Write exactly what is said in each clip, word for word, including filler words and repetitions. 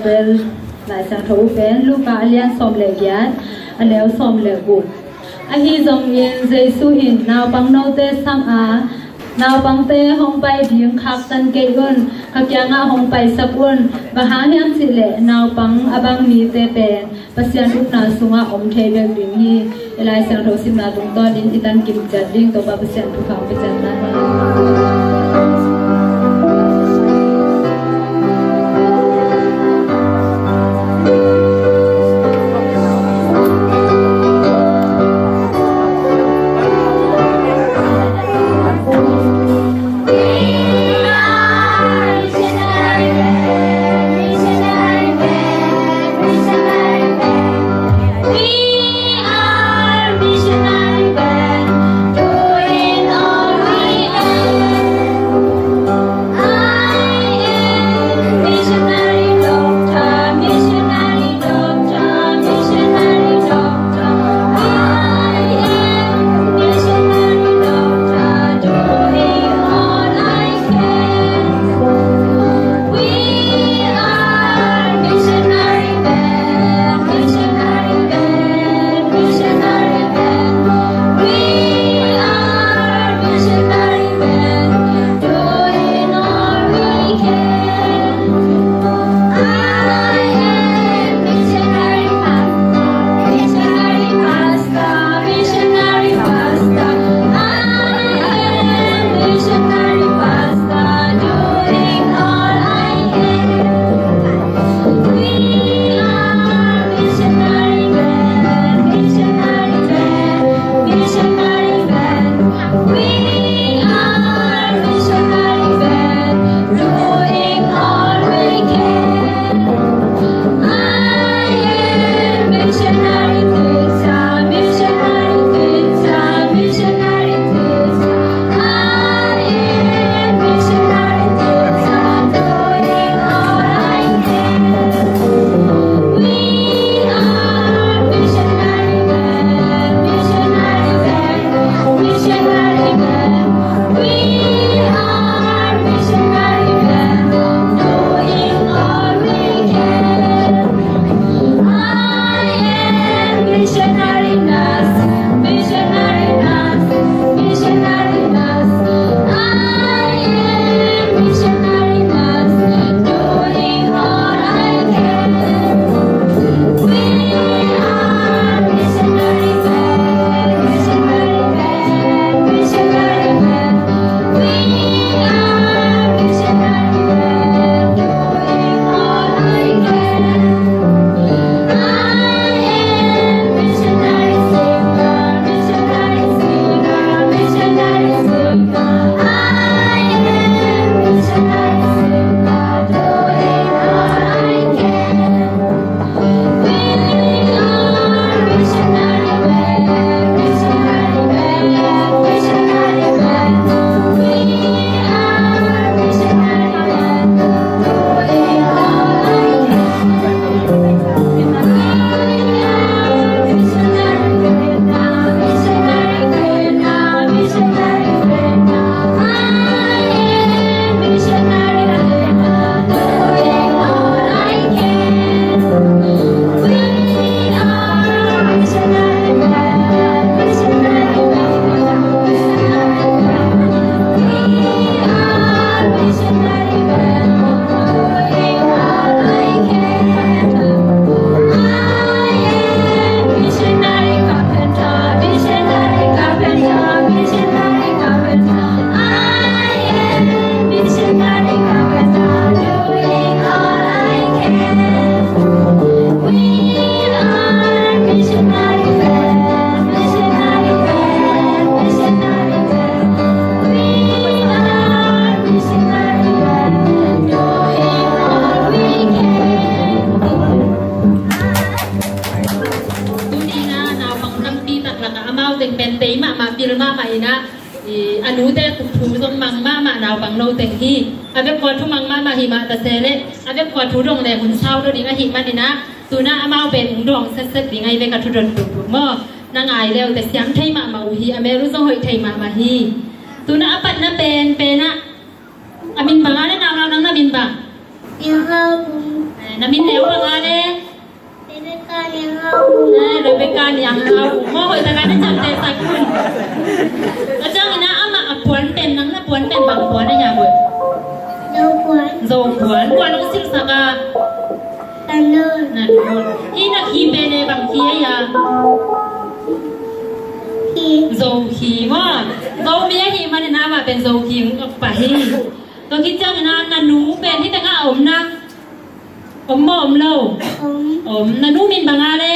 Pen Lai Siangtho uh pen Luka a lian sawm le giat, a neu sawm le guk. Ahi zongin Jesu in naupang note sam a, "Naupangte hong pai ding khaktan kei un, ka kiangah hong paisak un, bang hang hiam cih leh naupang a bang mite pen Pasian ukna sungah om thei bek ding hi." I Lai Siangtho simna tungtawnin i tan kim ciat ding Topa Pasian thupha hong pia ciat ta hen. Tuni-in ah naupang tampi tak lakah amau teng pen tei mahmah, pil mahmah in ah, i, a nute khup thu zong mang mahmah naupang no teng hi. A vekpi-a thu mang mahmah hi mah ta se leh, a vekpi-a thu dong leh hun sau lo ding ahih manin ah, tu-in ah amau pen hong dawng setset ding ahi ve, ka thu dot duhduk maw. Na ngai le uh teh siam thei mahmah uh hi, a mel uh zong hoih thei mahmah hi. Tu-in ah a patna pen, pen ah, a min bang a leh, naunau, nang na min bang? Pi Hau Pum. Na min neu bang a le? Rebecca Niang Hau Ung. Eh, Rebecca Niang Hau Ung. Maw, hoih takin na ciamteh sak un. Tua ciangin ah amah a puan pen, nang na puan pen bang puan a hia, Bawi? Zo puan. Zo puan. Kua nong silhsak a? Ka nu. Na nu. Hih na khi pen e, bang khi a hia? Khi. Zo khi maw. Zomi ahih manin amah pen Zo khi hong pia hi. Tua khit ciangin ah na nu pen hih tengah a om na? Om maw, om lo? Om. Om. Na nu min bang a le?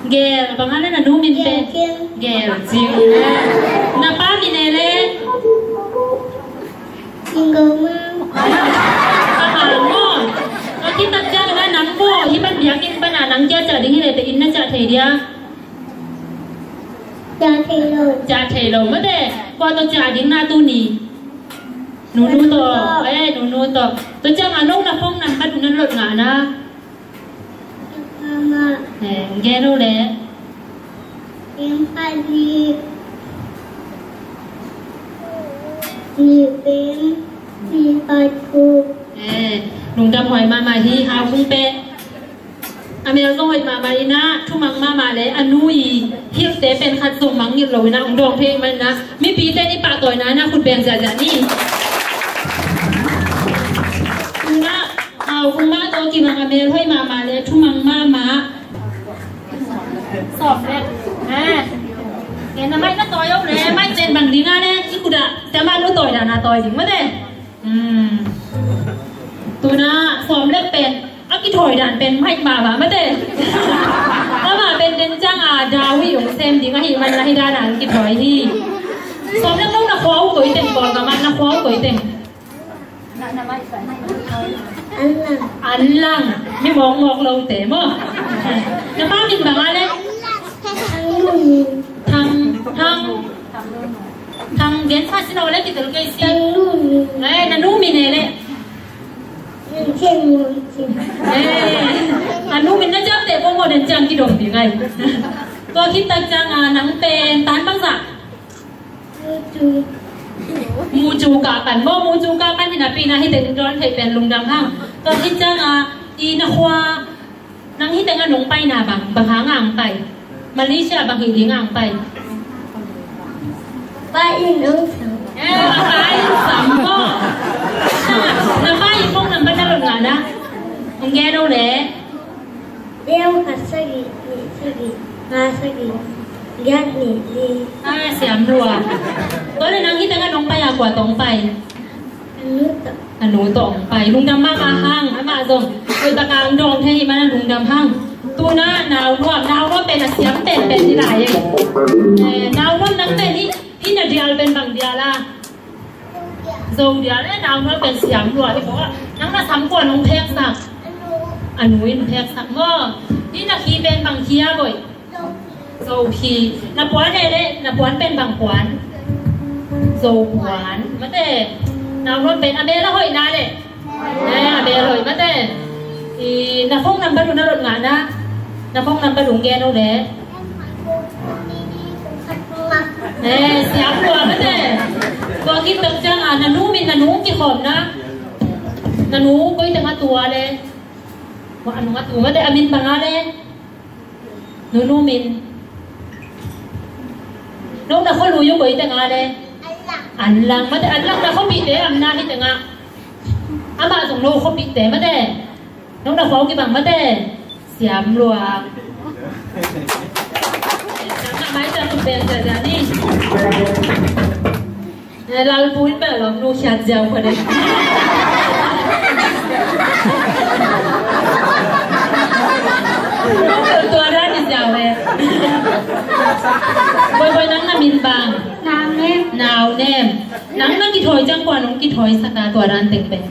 Gel. Bang a le na nu min pen? Gel Cing. Gel Cing. Na pa min e le? Cing Go Mang. Ka hang maw. Tua khit tak ciangin ah nang maw, hih pan biakinn pan a nang kia ciah ding hi leh, te inn na ciah thei dia? Ciah thei lo. Ciah thei lo mate. Kua tawh ciah ding na tuni? Nunu tawh. Nunu tawh. Eh, Nunu tawh. Tua ciangin ah nong na phone number na lot ngah na? Mama. Eh, gen lo le. Lim khat li, li pen, li khat guk. Eh, lungdam huai mahmah hi, Hau Ung pen. A mel zong hoih mahmah in ah, thumang mahmah le, a nu i hilhte pen khat zong mangngilh lo in ah, hong dawng thei man in ah, mipite i pahtawina in ah khut beng ziahziah ni. Tu-in ah, Hau Ung mah tawh kibang a mel hoih mahmah le, thumang mahmah. Sawm le. Eh. Ken na mai na tawi o le, mai pen bang ding a le, i khut ah, tua mah nu tawi dan a tawi ding mate. Hmm. Tu-in ah sawm lek pen a kithawi dan pen maih mahmah mate. Amah pen den ciang a David hong sem ding ahih man a hih dan a hong kithawi hi. Sawm lek, nong na khua uh koi teng, Kawlgam ah na khua uh koi teng? An lang. An lang. Mi mawkmawk lote maw. Na pa min bang a le? Thang Lun Min. Thang, Thang. Thang gen sa sin aw le, kitel kei si. Thang Lun Min. Eh, na nu min e le? Min Chin Mun Chin. Eh, a nu min na ciamteh pong maw, den ciang kidong ding ai. Tua khit tak ciang a nang pen tan bangzah? Mucu. Mucu kah pan maw, mucu kah pan hi napi in ah hih teng dawn theih pen lungdam hang. Tua khit ciang a i na khua Nang hih tengah nong paina bang, bang hang a hong pai? Malaysia bang hih ding a hong pai? Pa in hong sam. Eh, pa in sam maw. Na pa in phone number na lot ngah na? Hong gen o le. Neu khat sagih, nih sagih, nga sagih, giat nih li. Ah, siam lua. Tua le nang hih tengah nong pai a kua tawh hong pai? A nu tawh. A nu tawh hong pai. Lungdam mahmah hang, amah zong. Oi, taka hong dawng thei hi man a lungdam hang. Tu-in ah nau nuam, nau nuam pen a siam penpen hi lai e. Eh, nau nuam nang pen hih, hih na dial pen bang dial a? Zo dial e, nau nuam pen siam lua hi bo. Nang na sam kua in hong pheksak? A nu in pheksak maw. Hih na khi pen bang khi a, Bawi? Zo khi. Na puan e le, na puan pen bang puan? Zo puan. Mate. Nau nuam pen a mel a hoih na le. Eh, a mel hoih mate. I, na phone number uh na lot ngah na? Na phone number uh gen o le. Eh, siam lua mate. Tua khit tak ciang a, na nu min, na nu kikhawm na? Na nu koi teng a tu a le? Wa, a nung a tu mate, a min bang a le? Nunu min. Nong na khualui uh koi teng a le? An lang. Mate, an lang na khuapihte am na hih tengah? Amah zong no khuapihte mate. Nong na khua uh kibang mate. Siam lua. Siam na mai siam lua pen siam siam ni. Eh, Lalpu in bel lawm nu khiat ziau kha ding. Nu bel tua dan hi ziau e. Bawi, Bawi, nang na min bang? Nau Nem. Nau Nem. Nang na kithawi ciang kua nong kithawi sak a tua dan teng pen?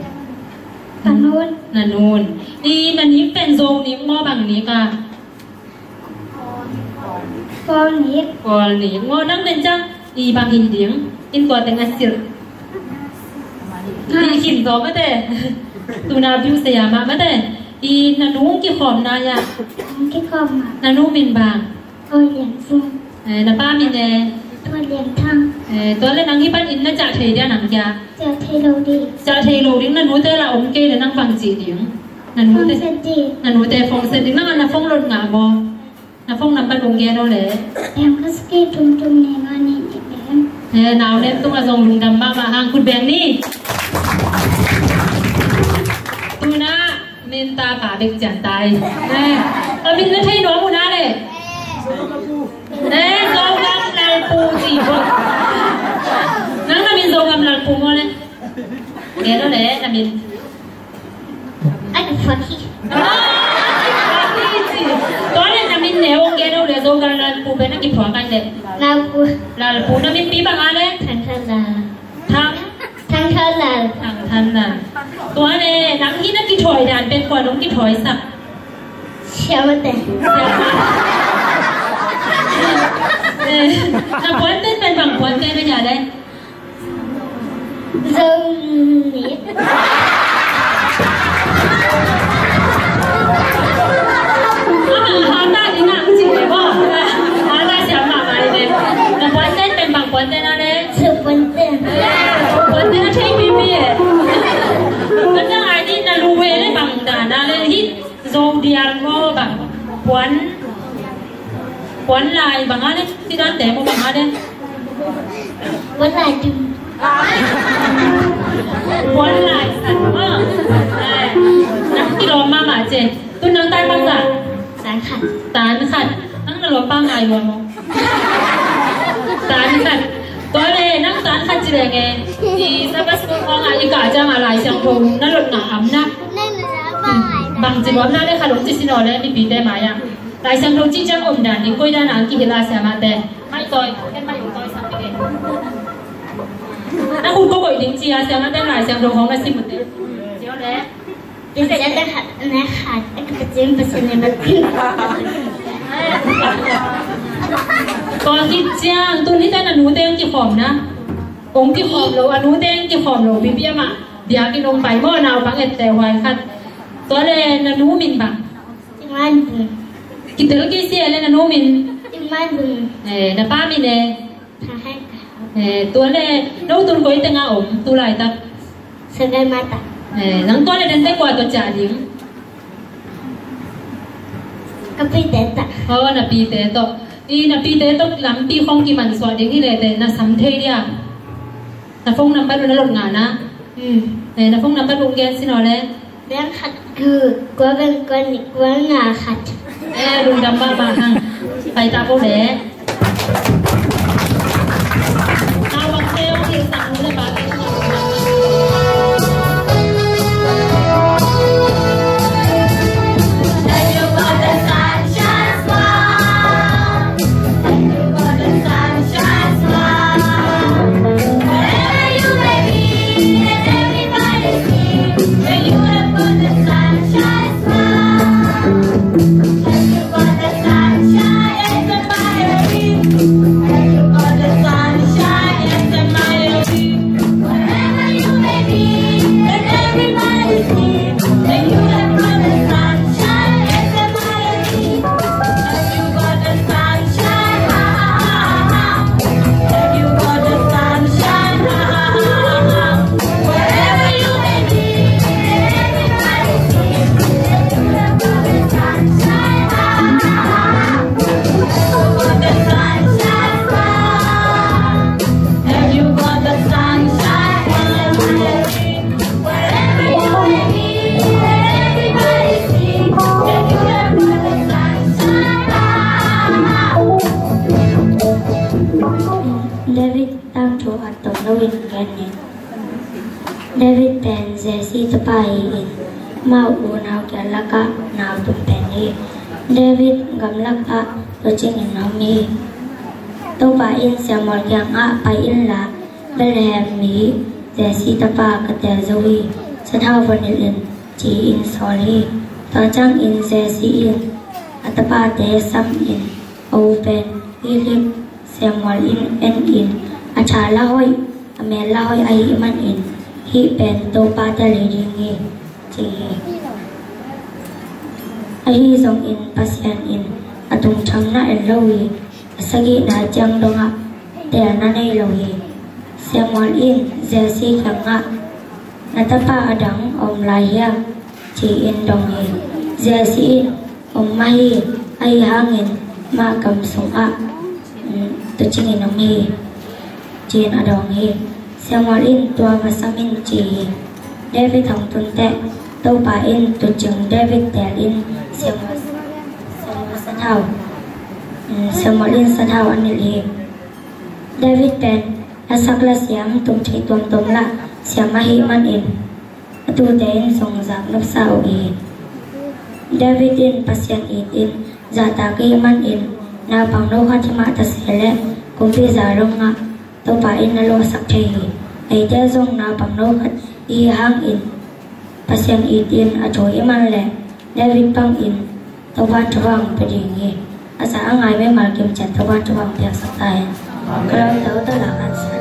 Ka nun. Na nun. I na nik pen Zo nik maw, bang nik a? Kawl nik. Kawl nik. Ngaw, nang den ciang i bang hi ding? In kua teng a silh? I khin zaw mate. Tuna biu saya mah mate. I na nu kikhawm na ya? Kikhawm mah. Na nu min bang? Kawl Lian Sung. Eh, na pa min e? Tua Lian Thang. Eh, tua le nang hi pan in na ciah thei dia nang kia? Ciah thei lo ding. Ciah thei lo ding, na nute la om kei le nang bang ci ding? Na nute, na nute phone set ding. Nang a na phone lot ngah maw? Na phone number kong gen aw le. Em, ka saki tum tum ne nga ne ne em. Eh, nau nem tung a zong lungdam mahmah hang, khut beng ni. Tuna min ta ka bek cian tai. Eh, a min na thei nuam uh na le. Eh, Zogam Lalpu ci. Nang na min Zogam Lalpu maw le. Gen aw le, na min. A kiphuak hi. Tua le na min ne ong gen aw le, Zogam Lalpu pen a kiphuak a le. Lalpu. Lalpu, na min pi bang a le? Thangthanlal. Thang? Thangthanlal. Thangthanlal. Tua le nang hi na kithawi dan pen kua nong kithawi sak? Siamate. Siamate. Eh, na puanten pen bang puanten a nya le? Zong ni. Hata ni nang ci le bo. Hata siam mahmah le. Na puanten pen bang puanten a le? Su puanten. Puanten a thei pipi e. Kan nang ai ni na lu ve le bang dan a le hit. Zo dial maw bang? Puan. Puan lai bang a le? Ci dan te maw bang a le? Puan lai dum. Puan lai san maw? Eh, nang kilawm mahmah ce. Tu nang tan bang za? Tan khat. Tan khat. Nang na lawm bang ai lua maw? Tan khat. Tua le nang tan khat ci le nge. I Sabbath school khawng a i kah ciang a Lai Siangtho na lot ngah am na. Bang ci nuam na le khat hong ci sin aw le mipite mai ah. Lai Siangtho cih ciang om dan ding koi dan a ang kihilh a siamate. Mai tawi, ken mai ong tawi sam ding e. Na khut ko koih ding ci a siamate Lai Siangtho khawng na sim uh te. Ci aw le. Tua khit ciang tuni te na nute ang kikhawm na. Ong kikhawm lo, a nute ang kikhawm lo pipi amah. Biakinn ong pai maw, naupang etteh huai khat. Tua le na nu min bang? Tingman bung. Kitel kisi e le na nu min? Tingman bung. Eh, na pa min e? Thang Hai Kau. Eh, tua le no tun koi teng a om tu laitak? Sagaing Mata. Eh, nang tua le den te kua tawh ciah ding? Ka pite tawh. Oh, na pite tawh. I na pite tawh lampi khawng kimansuah ding hi le te na sam thei dia. Na phone number uh na lot ngah na. Hmm. Eh, na phone number uh gen sin aw le. Beng khat gu, kua beng kua nih, kua nga khat. Eh, lungdam mahmah hang. Pai ta ko le. Naupangte hong hilh sang nu le pate. Thank you for the sunshine smile. Thank you for the sunshine smile. Wherever you may be, let everybody see that you have got the sunshine smile. Thank you for the sunshine and the fire. Thank you for the sunshine and the fire. Wherever you may be, let everybody see that you have got the sunshine and the fire. If you got the sunshine, ha, ha, ha, ha. If you got the sunshine, ha, ha, ha, ha, ha. Wherever you may be, let everybody see that you have got the sunshine, ha, ha, ha, ha, ha. If you got the sunshine, ha, ha, ha, ha, ha. If you got the sunshine, ha, ha, ha, ha, ha. Wherever you may be, let everybody see that you have got the sunshine. David tangthu a tawm loin gen in. David pen Jesse tapa hi in, amau unau kiang lakah nau tum pen hi. David gamlakah tucingin om hi. Topa in Samuel kiangah, pai inla, Bethlehem mi Jesse tapa ka tel zo hi, sathau va nilh in, ci-in sawl hi. Tua ciangin Jesse in a tapate samin, a u pen Eliab, Samuel in en in, a tha la hoih, a mel la hoih ahih manin, hih pen Topa tel hi ding hi, ci hi. Ahi zongin Pasian in a tungthamna en lo hi, a sagihna ciang dongah teelna nei lo hi. Samuel in Jesse kiangah, na tapa a dang a om lai hiam? ci-in dong hi. Jesse in om mah hi, ahi hangin amah gam sungah, mm, tuucingin om hi, ci-in a dawng hi. Samuel in tua va sam in ci hi. David hong tun teh Topa in tuucing David teelin Samuel, Samuel sathau, mm, Samuel in sathau a nilh hi. David pen lasak lasiam, tum thei tuamtuam lah siam ahih manin a tuute in zong zak nopsa uh hi. David in Pasian itin zahtak ahih manin naupangno khat himah ta se leh kumpi za dong ah Topa in na lawhsak thei hi. Eite zong naupangno khat i hih hangin Pasian itin a thu i man leh David bangin Topa'n thupha hong pia ding hi. A za a ngai mimal kimciat Topa'n thupha hong piaksak ta hen. Ka lawmte uh, tawlkhat sa.